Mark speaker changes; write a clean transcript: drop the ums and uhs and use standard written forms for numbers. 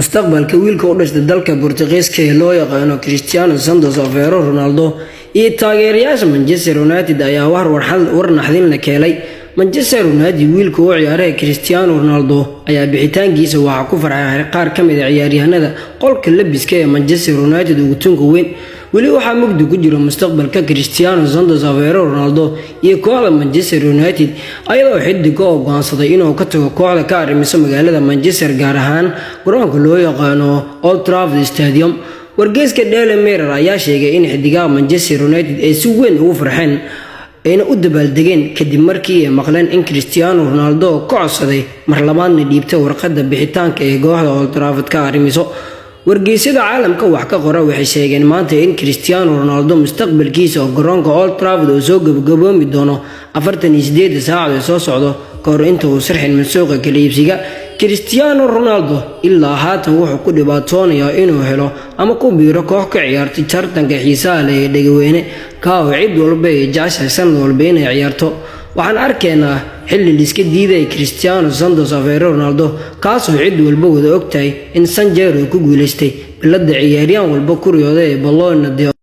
Speaker 1: Mustaqbalka wiilka u dhashtay dalka Boortaqiiska ee loo yaqaano Cristiano Santos Aveiro Ronaldo iyo taageerayaasha Manchester United ayaa war naxdin la keenay. Manchester United wiilka u ciyaaray Cristiano Ronaldo ayaa bixitaankiisa waxaa ku farxay qaar ka mid ah ciyaaryahanada qolka labiska ee Manchester United ugu tunka weyn. Weli waxaa mugdi ku jira mustaqbalka Cristiano Santos Aveiro Ronaldo iyo kooxda Manchester United, ayadoo xidiga oo go'aansaday inuu ka tago kooxda ka arrimiso magaalada Manchester, gaar ahaan garoonka loo yaqaano Old Trafford Stadium. Wargeyska Daily Mirror ayaa sheegay in xidigaha Manchester United ay si weyn ugu farxeen ayna u dabaaldegeen kadib markii ay maqleen in Cristiano Ronaldo ka codsaday mar labaadna dhiibtay warqadda bixitaanka ee kooxda Old Trafford ka arrimiso. Wargeysyada caalamka wax ka qora waxay sheegeen maanta in Cristiano Ronaldo mustaqbalkiisa oo garoonka Old Trafford uu soo gabagaboomi doono 48 saacadood ee soo socdo, kahor inta uu sirxin suuqa kala iibsiga. Cristiano Ronaldo ilaa haatan wuxuu ku dhibaatoonayaa inuu helo ama ku biiro koox ka ciyaartay tartanka xiisaha leh ee dhagaweyne, ka oo cid walba ay jeceshahay sanad walba inay ciyaarto. Waxaan arkaynaa xilli liiska diidaya Cristiano Santos Aveiro Ronaldo, kaasoo cid walba wada ogtahay in Sanjero ku guuleystay bilada ciyaaryahan walba ku riyooday ee Ballon d'Or.